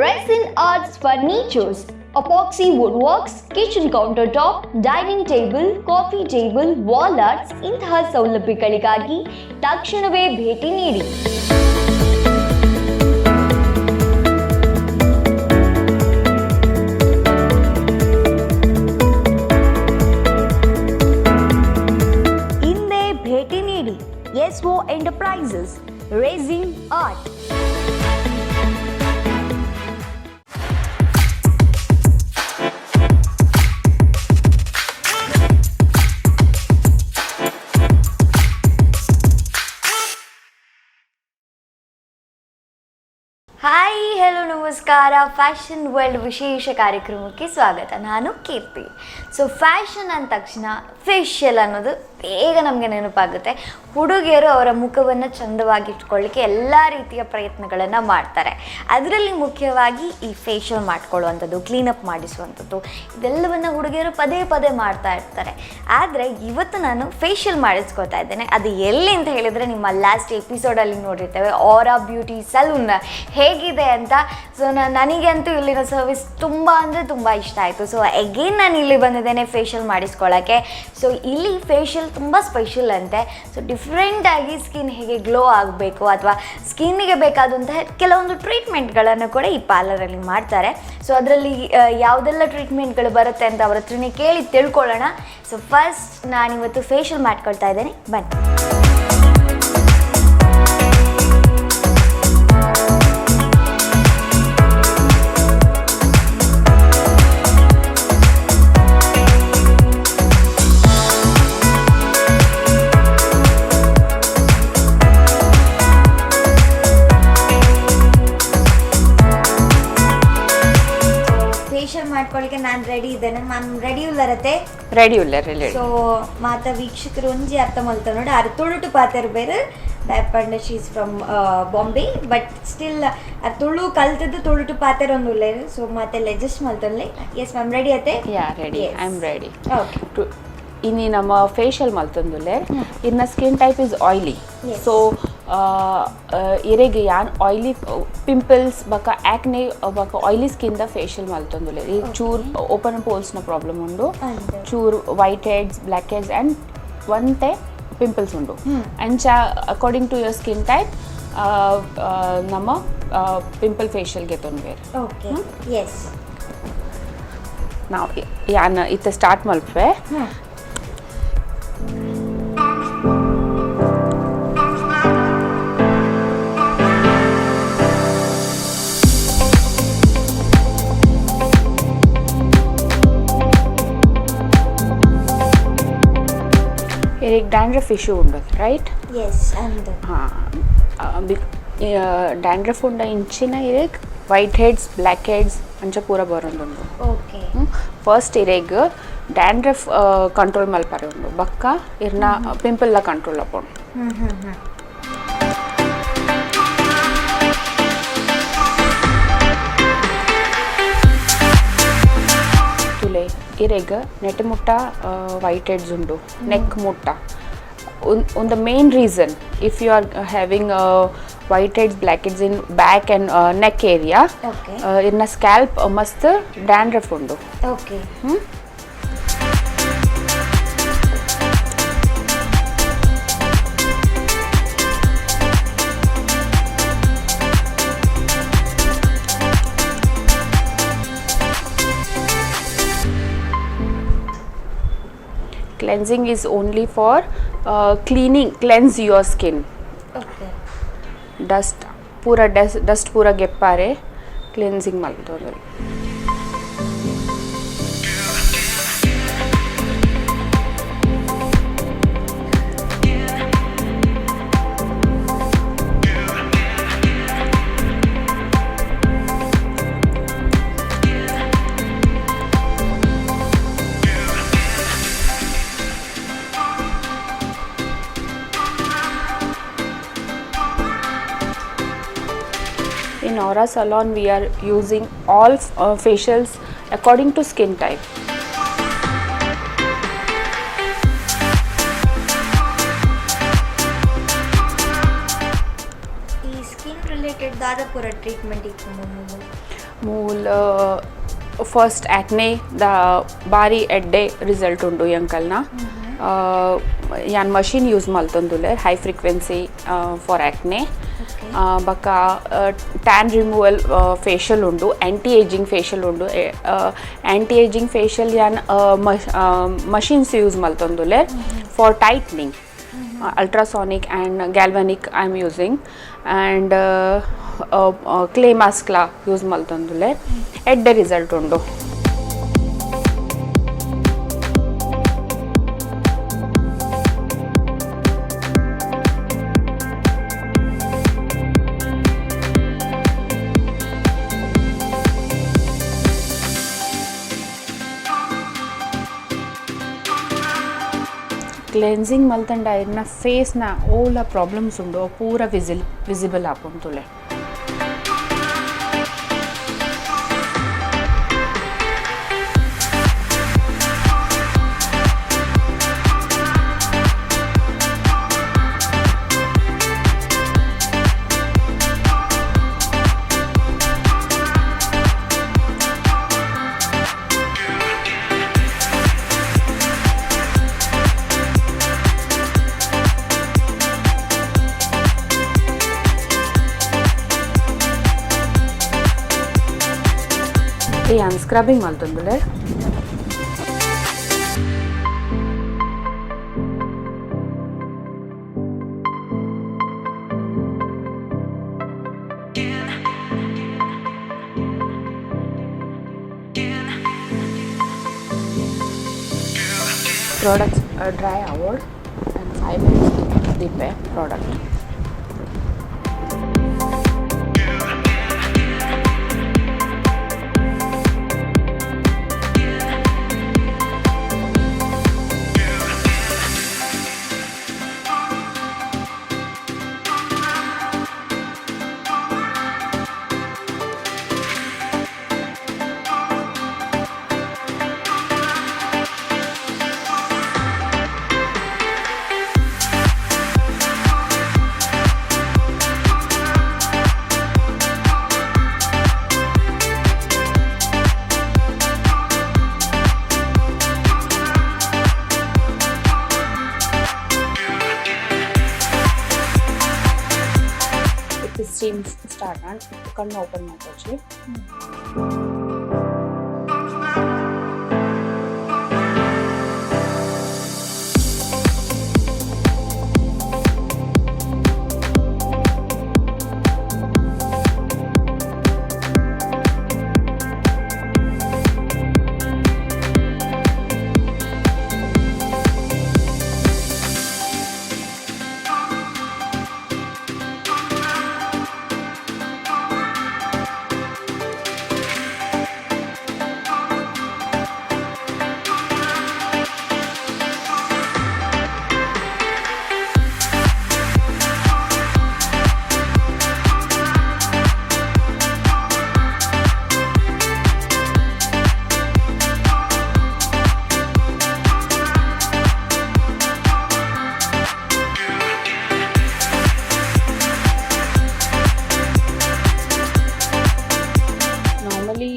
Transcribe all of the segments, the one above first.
Resin arts furnitures, epoxy wood works, kitchen counter top, dining table, coffee table, wall arts ಇಂತಹ ಸೌಲಭ್ಯಗಳಿಗಾಗಿ ತಕ್ಷಣವೇ ಭೇಟಿ ನೀಡಿ. ಇಂದೇ ಭೇಟಿ ನೀಡಿ S O enterprises, racing art. Hi, hello, ನಮಸ್ಕಾರ. ಫ್ಯಾಷನ್ ವರ್ಲ್ಡ್ ವಿಶೇಷ ಕಾರ್ಯಕ್ರಮಕ್ಕೆ ಸ್ವಾಗತ. ನಾನು ಕೀರ್ತಿ. ಸೊ ಫ್ಯಾಷನ್ ಅಂದ ತಕ್ಷಣ ಫೇಶಿಯಲ್ ಅನ್ನೋದು ಬೇಗ ನಮಗೆ ನೆನಪಾಗುತ್ತೆ. ಹುಡುಗಿಯರು ಅವರ ಮುಖವನ್ನು ಚಂದವಾಗಿ ಇಟ್ಕೊಳ್ಳಿಕ್ಕೆ ಎಲ್ಲ ರೀತಿಯ ಪ್ರಯತ್ನಗಳನ್ನು ಮಾಡ್ತಾರೆ. ಅದರಲ್ಲಿ ಮುಖ್ಯವಾಗಿ ಈ ಫೇಶಿಯಲ್ ಮಾಡ್ಕೊಳ್ಳುವಂಥದ್ದು, ಕ್ಲೀನಪ್ ಮಾಡಿಸುವಂಥದ್ದು, ಇದೆಲ್ಲವನ್ನು ಹುಡುಗಿಯರು ಪದೇ ಪದೇ ಮಾಡ್ತಾ ಇರ್ತಾರೆ. ಆದರೆ ಇವತ್ತು ನಾನು ಫೇಶಿಯಲ್ ಮಾಡಿಸ್ಕೋತಾ ಇದ್ದೇನೆ. ಅದು ಎಲ್ಲಿ ಅಂತ ಹೇಳಿದರೆ, ನಿಮ್ಮ ಲಾಸ್ಟ್ ಎಪಿಸೋಡಲ್ಲಿ ನೋಡಿರ್ತೇವೆ, ಆರಾ ಬ್ಯೂಟಿ ಸಲೂನ್ ಹೇಗಿದೆ ಅಂತ. ಸೊ ನನಗಂತೂ ಇಲ್ಲಿನ ಸರ್ವಿಸ್ ತುಂಬ ಅಂದರೆ ತುಂಬ ಇಷ್ಟ ಆಯಿತು. ಸೊ ಅಗೇನ್ ನಾನು ಇಲ್ಲಿ ಬಂದಿದ್ದೇನೆ ಫೇಶಿಯಲ್ ಮಾಡಿಸ್ಕೊಳ್ಳೋಕ್ಕೆ. ಸೊ ಇಲ್ಲಿ ಫೇಶಿಯಲ್ ತುಂಬ ಸ್ಪೆಷಲ್ ಅಂತೆ. ಸೊ ಡಿಫ್ರೆಂಟಾಗಿ ಸ್ಕಿನ್ ಹೇಗೆ ಗ್ಲೋ ಆಗಬೇಕು ಅಥವಾ ಸ್ಕಿನ್ನಿಗೆ ಬೇಕಾದಂತಹ ಕೆಲವೊಂದು ಟ್ರೀಟ್ಮೆಂಟ್ಗಳನ್ನು ಕೂಡ ಈ ಪಾರ್ಲರಲ್ಲಿ ಮಾಡ್ತಾರೆ. ಸೊ ಅದರಲ್ಲಿ ಯಾವುದೆಲ್ಲ ಟ್ರೀಟ್ಮೆಂಟ್ಗಳು ಬರುತ್ತೆ ಅಂತ ಅವ್ರ ಹತ್ರನೇ ಕೇಳಿ ತಿಳ್ಕೊಳ್ಳೋಣ. ಸೊ ಫಸ್ಟ್ ನಾನಿವತ್ತು ಫೇಶಿಯಲ್ ಮಾಡ್ಕೊಳ್ತಾ ಇದ್ದೇನೆ, ಬನ್ನಿ. ಫೇಶಿಯಲ್ ಮಾಡ್ಕೊಳ್ಳಿಕ್ಕೆ ನಾನು ರೆಡಿ ಇದ್ದೇನೆ. ಮ್ಯಾಮ್, ರೆಡಿ ಉಲ್ಲರತೆ? ರೆಡಿ ಉಲ್ಲೆರ್, ರೆಡಿ. ಸೊ ಮಾತ ವೀಕ್ಷಕರು ಒಂಜಿ ಅರ್ಥ ಮಲ್ತ ನೋಡಿ, ಅರ್ ತುಳುಟು ಪಾತೆರ್ ಬೇರೆ ದಾಯಪಂಡ she's from Bombay, but still ಅರ್ ತುಳು ಕಲ್ತದ್ದು, ತುಳುಟು ಪಾತೆರ್ ಒಂದು ಉಲ್ಲೇರು. ಸೊ ಮಾತೆಲ್ಲ ಅಡ್ಜಸ್ಟ್ ಮಲ್ತೊನ್ಲೆ. ಎಸ್ ಮ್ಯಾಮ್, ರೆಡಿ ಅತೆ? Yeah, ready. I am ready. Okay. ಇನಿ ನಮ್ಮ ಫೇಶಿಯಲ್ ಮಲ್ತೊಂದುಲ್ಲೆರ್. ಇರ್ನ skin type is oily. So ಇರೆಗ್ ಯಾನ್ ಆಯ್ಲಿ ಪಿಂಪಲ್ಸ್ ಬೊಕ ಆಕ್ನೆ ಬೊಕ ಆಯ್ಲಿ ಸ್ಕಿನ್ the facial ಮಲ್ತೊಂದುಲ್ಲೆರ್. ಈ ಚೂರ್ ಓಪನ್ ಪೋರ್ಸ್ನ ಪ್ರಾಬ್ಲಮ್ ಉಂಡು. ಅಂದ್. ಚೂರ್ white heads, black heads and ಒಂತೆ ಪಿಂಪಲ್ಸ್ ಉಂಡು. ಅಂಚ according to your skin type ನಮ್ಮ ಪಿಂಪಲ್ ಫೇಶಿಯಲ್ ಗೆತೊನ್ವೆರ್. ಓಕೆ ಎಸ್ ನಾವು ಯಾನ್ ಇತ್ತೆ ಸ್ಟಾರ್ಟ್ ಮಲ್ಪೆ. ಇರೆಗ್ ಡ್ಯಾಂಡ್ರಫ್ ಇಶ್ಯೂ ಉಂಡು, ರೈಟ್? ಎಸ್, ಅಂದ್. ಹಾಂ, ಡ್ಯಾಂಡ್ರಫ್ ಉಂಡ ಇಂಚಿನ ಇರೆಗ್ ವೈಟ್ ಹೆಡ್ಸ್, ಬ್ಲ್ಯಾಕ್ ಹೆಡ್ಸ್ ಅಂಚ ಪೂರ ಬರೊಂದುಂಡು. ಫಸ್ಟ್ ಇರೆಗ್ ಡ್ಯಾಂಡ್ರಫ್ ಕಂಟ್ರೋಲ್ ಮಲ್ಪರೆ ಉಂಡು, ಬೊಕ್ಕ ಇರ್ನ ಪಿಂಪಲ್ ಕಂಟ್ರೋಲ್ ಆಪುಂಡು. ಹ್ಮ್ ಹ್ಮ್ ಹ್ಮ್ ತುಲೆ, ಇರೆಗ್ ನೆಟ್ ಮುಟ್ಟ ವೈಟ್ ಹೆಡ್ಸ್ ಉಂಡು, ನೆಕ್ ಮುಟ್ಟ. On the main reason, if you are having white heads, black heads in back and neck area, ಇರ್ನ ಸ್ಕ್ಯಾಲ್ಪ್ ಮಸ್ತ್ ಡ್ಯಾಂಡ್ರಫ್ ಉಂಡು. Cleansing is only for cleaning, cleanse your skin. Dust ಪೂರ dust ಪೂರ ಗೆಪ್ಪಾರೆ cleansing ಮಲ್ತೊಂದು. In Aura Salon, we are using all facials according to skin type. ಈ skin related ದಾದ ಪೂರ treatment ಇಪ್ಪುಂಡು? ಮೂಲ್ ಫಸ್ಟ್ ಆ್ಯಕ್ನೆ ದ ಬಾರಿ ಎಡ್ಡೆ ರಿಸಲ್ಟ್ ಉಂಡು ಎಂಕಲ್ನ. ಯಾನ್ ಮಷೀನ್ ಯೂಸ್ ಮಲ್ತೊಂದುಲ್ಲೆ, ಹೈ ಫ್ರೀಕ್ವೆನ್ಸಿ ಫಾರ್ ಆ್ಯಕ್ನೆ. ಬೊಕ್ಕ ಟ್ಯಾನ್ ರಿಮೂವಲ್ ಫೇಶಿಯಲ್ ಉಂಡು, ಆ್ಯಂಟಿ ಏಜಿಂಗ್ ಫೇಶಿಯಲ್ ಉಂಡು. ಆ್ಯಂಟಿ ಏಜಿಂಗ್ ಫೇಶಿಯಲ್ ಯಾನ್ ಮಷೀನ್ಸ್ ಯೂಸ್ ಮಲ್ತೊಂದುಲ್ಲೆ. For tightening, ultrasonic and galvanic I am using, and clay ಮಾಸ್ಕ್ಲ use ಮಲ್ತೊಂದುಲ್ಲೆ. ಎಡ್ಡೆ ರಿಸಲ್ಟ್ ಉಂಡು. ಕ್ಲೆನ್ಸಿಂಗ್ ಮಲ್ತಂಡ ಇರ್ನ ಫೇಸ್ನ ಓಲ ಪ್ರಾಬ್ಲಮ್ಸ್ ಉಂಡು ಅವು ಪೂರ ವಿಸಿಬಲ್ ಆಪುಂಡು ತೂಲೆ. ಯಾನ್ ಸ್ಕ್ರಬ್ಬಿಂಗ್ ಮಲ್ತೊಂದುಲ್ಲೆ. ಪ್ರಾಡಕ್ಟ್ಸ್ ಡ್ರೈ ಆವಡ್ ಆ್ಯಂಡ್ 5 ಮಿನಿಟ್ಸ್ ದೀಪೆ ಪ್ರಾಡಕ್ಟ್. Steam start and ಕಣ್ಣು ಓಪನ್ ಮಾಡ್ಕೊಚ್ಚಿ. Normally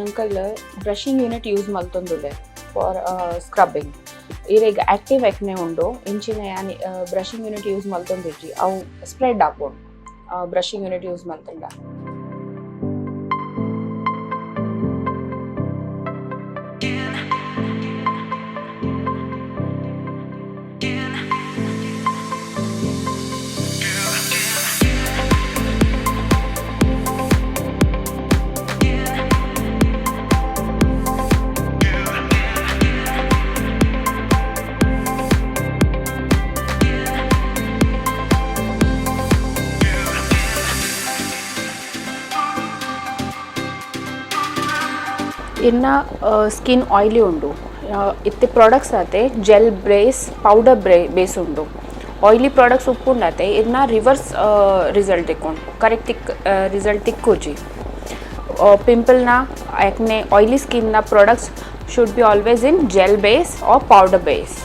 uncle brushing unit use ಮಲ್ತೊಂದುಲ್ಲೆ for scrubbing. ಇರೆಗ್ active acne ಉಂಡು ಇಂಚಿನ ಯಾನ್ brushing unit use ಮಲ್ತೊಂದಿಜ್ಜಿ, ಅವು ಸ್ಪ್ರೆಡ್ ಆಪುಂಡು brushing unit use ಮಲ್ತಂಡ. ಇನ್ನ ಸ್ಕಿನ್ ಆಯ್ಲಿ ಉಂಡು. ಇತ್ತೆ ಪ್ರಾಡಕ್ಟ್ಸ್ ಆತೆ ಜೆಲ್ ಬೇಸ್, ಪೌಡರ್ ಬೇಸ್ ಉಂಡು. ಆಯ್ಲಿ ಪ್ರಾಡಕ್ಟ್ಸ್ ಉಪ್ಪುಂಡಾತೆ ಇನ್ನ ರಿವರ್ಸ್ ರಿಸಲ್ಟ್ ತಿಕ್ಕೊಂಡು ಕರೆಕ್ಟ್ ತಿಕ್ ರಿಸಲ್ಟ್ ತಿಕ್ಕುಜಿ. ಪಿಂಪಲ್ನ ಆ್ಯಕ್ನೆ ಆಯ್ಲಿ ಸ್ಕಿನ್ನ products should be always in gel base or powder base.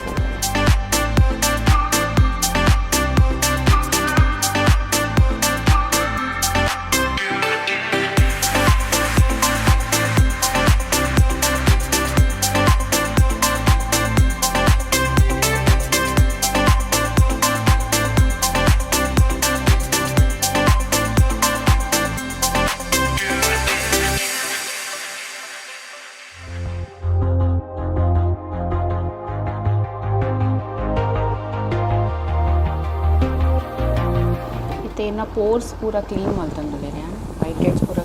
Pores ಪೂರ ಕ್ಲೀನ್ ಮಲ್ತೊಂದುಲ್ಲೆರ್ ಯಾನ್ ವೈಟ್ ಹೆಡ್ಸ್ ಪೂರ.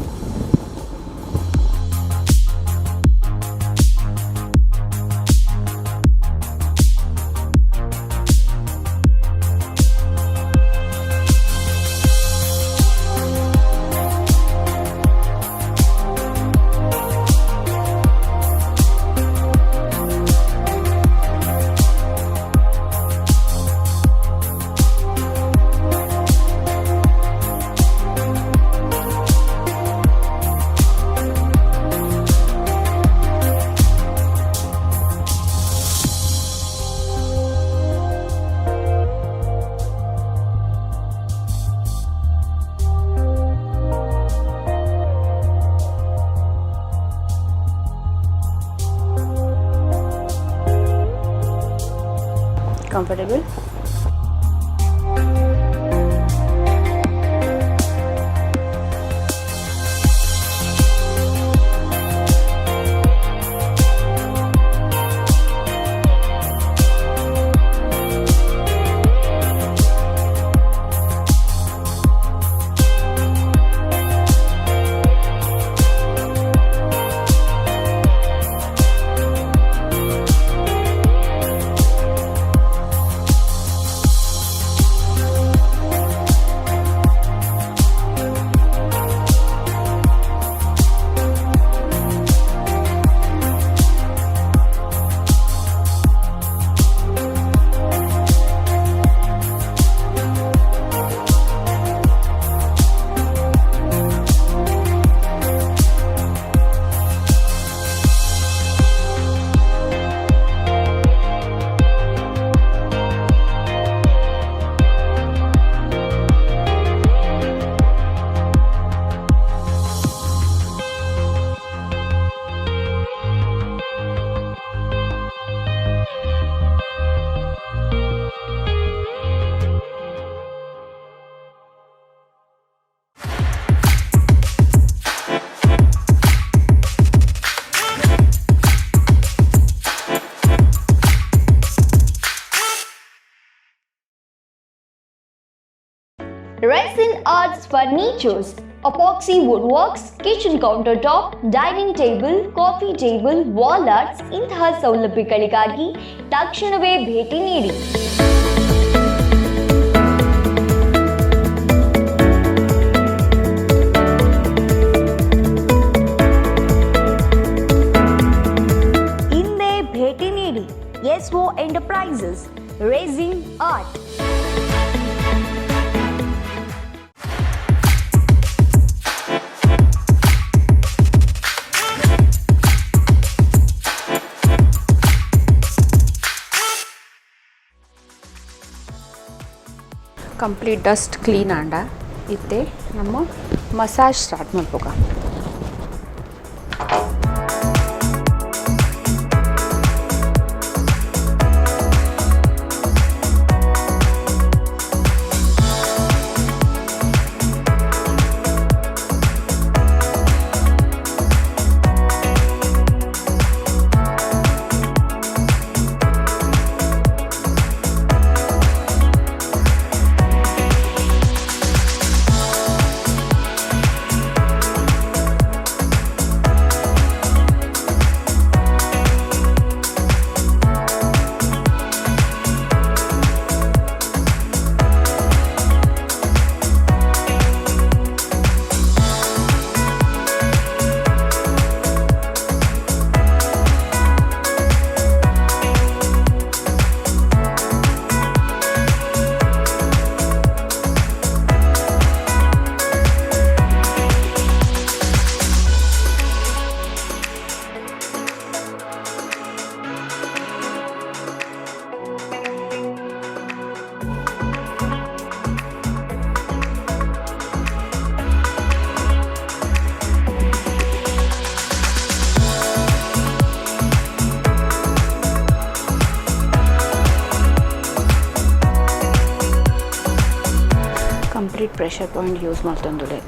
Comfortable. Resin Arts Furnitures, Epoxy Woodworks, Kitchen Countertop, Dining Table, Coffee Table, Wall Arts ಇಂತಹ ಸೌಲಭ್ಯಗಳಿಗಾಗಿ ತಕ್ಷಣವೇ ಭೇಟಿ ನೀಡಿ. ಇಂದೇ ಭೇಟಿ ನೀಡಿ S O enterprises, racing art. Complete dust clean ಆಂಡ ಇತ್ತೆ ನಮ್ಮ ಮಸಾಜ್ ಸ್ಟಾರ್ಟ್ ಮಲ್ಪುಗ. Complete pressure point use ಮಲ್ತೊಂದುಲ್ಲೆರ್.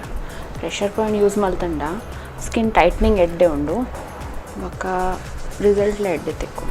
Pressure point use ಮಲ್ತಂಡ skin tightening ಎಡ್ಡೆ ಉಂಡು, ಬೊಕ್ಕ ರಿಸಲ್ಟ್ಲ ಎಡ್ಡೆ ತಿಕ್ಕು.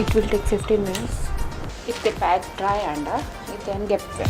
It will take 15 minutes. ಇತ್ತೆ ಪ್ಯಾಕ್ ಡ್ರೈ ಆಂಡ ಇತ್ತೆ ಯಾನ್ ಗೆಪ್ಪೆ.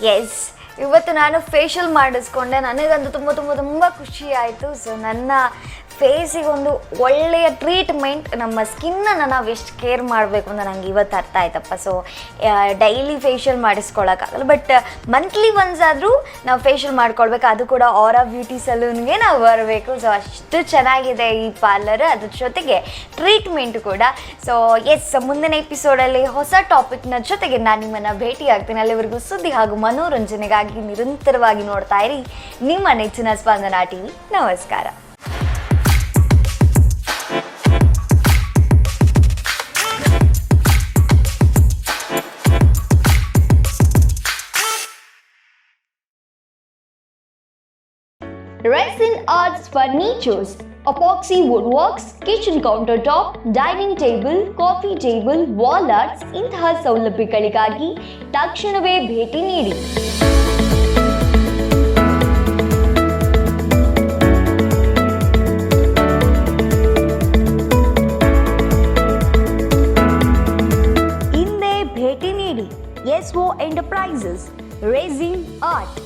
ಎಸ್, ಇವತ್ತು ನಾನು ಫೇಶಿಯಲ್ ಮಾಡಿಸ್ಕೊಂಡೆ. ನನಗಂತೂ ತುಂಬ ತುಂಬ ತುಂಬ ಖುಷಿ ಆಯಿತು. ಸೊ ನನ್ನ ಫೇಸಿಗೆ ಒಂದು ಒಳ್ಳೆಯ ಟ್ರೀಟ್ಮೆಂಟ್, ನಮ್ಮ ಸ್ಕಿನ್ನನ್ನು ನಾವು ಎಷ್ಟು ಕೇರ್ ಮಾಡಬೇಕು ಅಂತ ನಂಗೆ ಇವತ್ತು ಅರ್ಥ ಆಯ್ತಪ್ಪ. ಸೊ ಡೈಲಿ ಫೇಶಿಯಲ್ ಮಾಡಿಸ್ಕೊಳ್ಳೋಕ್ಕಾಗಲ್ಲ, ಬಟ್ ಮಂತ್ಲಿ ಒನ್ಸ್ ಆದರೂ ನಾವು ಫೇಶಿಯಲ್ ಮಾಡ್ಕೊಳ್ಬೇಕು. ಅದು ಕೂಡ ಆರಾ ಬ್ಯೂಟಿ ಸಲೂನ್ಗೆ ನಾವು ಬರಬೇಕು. ಸೊ ಅಷ್ಟು ಚೆನ್ನಾಗಿದೆ ಈ ಪಾರ್ಲರ್, ಅದ್ರ ಜೊತೆಗೆ ಟ್ರೀಟ್ಮೆಂಟ್ ಕೂಡ. ಸೊ ಎಸ್, ಮುಂದಿನ ಎಪಿಸೋಡಲ್ಲಿ ಹೊಸ ಟಾಪಿಕ್ನ ಜೊತೆಗೆ ನಾನು ನಿಮ್ಮನ್ನು ಭೇಟಿ ಆಗ್ತೀನಿ. ಅಲ್ಲಿವರೆಗೂ ಸುದ್ದಿ ಹಾಗೂ ಮನೋರಂಜನೆಗಾಗಿ ನಿರಂತರವಾಗಿ ನೋಡ್ತಾ ಇರಿ ನಿಮ್ಮ ನೆಚ್ಚಿನ ಸ್ಪಂದನಾ ಟಿವಿ. ನಮಸ್ಕಾರ. Resin Arts Furnitures, epoxy woodworks, kitchen countertop, dining table, coffee table, wall arts ಇಂತಹ ಸೌಲಭ್ಯಗಳಿಗಾಗಿ ತಕ್ಷಣವೇ ಭೇಟಿ ನೀಡಿ. ಇಂದೇ ಭೇಟಿ ನೀಡಿ. S O enterprises, racing art.